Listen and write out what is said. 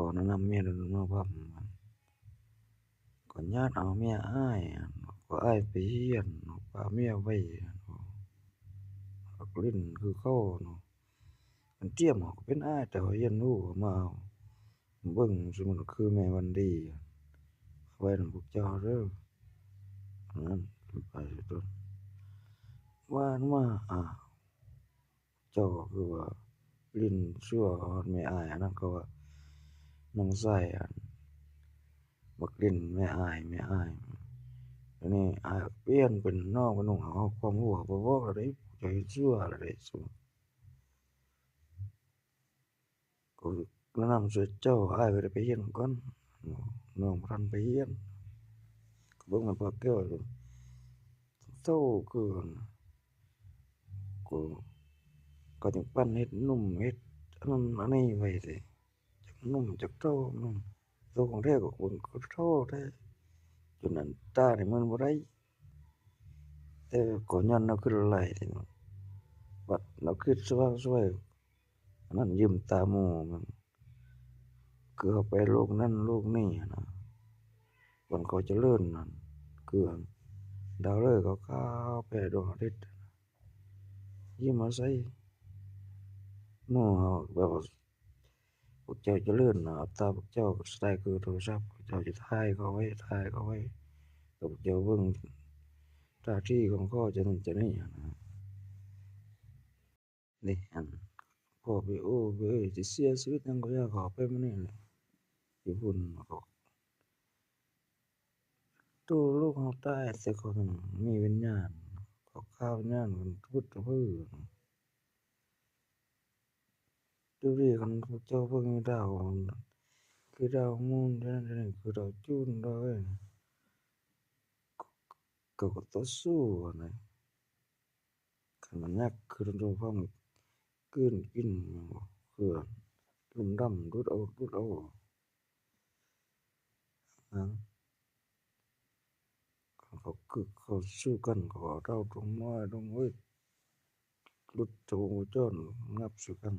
ກໍແນະນຳເມຍເນາະ ພາບ ກໍຍາດເອົາເມຍອ້າຍ ກໍອ້າຍໄປຮຽນ ປະເມຍໄວ້ ກໍຫຼິ້ນຄືເກົ່າເນາະ. ອັນຕຽມເຮົາກໍເປັນອ້າຍ ແຕ່ວ່າຮຽນຮູ້ມາເບິ່ງ ສົມມຸດຄືແມ່ວັນດີໄວ້ນຳພວກເຈົ້າເດີ ອັນນັ້ນເປັນໄປເປັນຕົ້ນ ວ່າມາ ອາ ເຈົ້າກໍຄືວ່າຫຼິ້ນຊົ່ວຮອດແມ່ອ້າຍ ອັນນັ້ນກໍວ່ານ້ອງຊາຍ ອັນ ມັກຫຼິ້ນແມ່ອ້າຍ ແມ່ອ້າຍ ດຽວນີ້ອ້າຍປ່ຽນເປັນນ້ອງ ເປັນໜຸ່ມ ເອົາຄວາມຮູ້ເຮົາບໍ່ບອກແລ້ວເດ້ ເຈົ້າເຮັດຊົ່ວແລ້ວເດ້ ກໍແນະນຳຊ່ວຍເຈົ້າ ອ້າຍກໍໄດ້ໄປຮຽນກ່ອນ ນ້ອງບໍ່ທັນໄປຮຽນ ກໍເບິ່ງມັນພາແກ້ວ ເຖົ້າເກີນ ກໍ ກໍຈັ່ງປັ່ນເຮັດໜຸ່ມ ເຮັດອັນນັ້ນອັນນີ້ໄວ້ເດ້ ຈັກໜຸ່ມຈັກເຖົ້າ ໂຕຂອງແທ້ກໍເບິ່ງຄືເຖົ້າແທ້ ຈົນອັນຕານີ້ມັນບໍ່ໄດ້ ແຕ່ກໍຍ້ອນແນວຄິດຫຼາຍ ບັດແນວຄິດສະຫວ່າງສວຍ ອັນນັ້ນຢືມຕາໝູ່ ມັນ ຄືເຮົາໄປໂລກນັ້ນໂລກນີ້ຫັ້ນນະ ບ່ອນເຂົາຈະເລີນນັ້ນ ຄືອັນດາວເລີຂາວໆ ແຜ່ດວງອາທິດ ຍິ້ມມາໃສ່ໝູ່ເຮົາ ແບບວ່າພວກເຈົ້າຈະເລີນນະ ຕາພວກເຈົ້າສະໄຕລ໌ຄືໂທລະສັບ ພວກເຈົ້າຈະຖ່າຍເຂົາໄວ້ ຖ່າຍເຂົາໄວ້ ແລ້ວພວກເຈົ້າເບິ່ງທ່າທີຂອງເຂົາ ຈັ່ງນັ້ນຈັ່ງນີ້ຫັ້ນນະ. ນີ້ ອັນ ພໍ່ໄປໂອ້ໄປເອີ່ຍ ຊິເສຍຊີວິດຫຍັງກໍຢ່າ ເຂົາເອົາໄປມື້ນີ້ແຫຼະ ຢູ່ພຸ້ນ ໂຕລູກເຮົາຕາຍ ແຕ່ເຂົາຍັງມີວິນຍານ ເຂົາຂ້າວິນຍານກັນຕະພຶດຕະເພີ ດູດີ ຄັນພວກເຈົ້າເບິ່ງຢູ່ດາວ ຄືດາວມູນ ເທົ່ານັ້ນເທົ່ານີ້ ຄືດາວຈູນ ດາວເອີຍ ເຂົາກໍຕໍ່ສູ້ຫັ້ນນະ. ຄັນມັນຍັກຄືໂດນຟ້າມືກືນກິນ ແມ່ນບໍ່ ຄືລຸ່ມດຳດູດເອົາ ດູດເອົາ ຫຍັງ ຄັນເຂົາກຶກເຂົ້າສູ້ກັນ ເຂົາເອົາດາວດົງນ້ອຍ ດົງເອີຍ ຫຼຸດຈາກວົງວົງຈອນ ຫຍັບໃສ່ກັນ.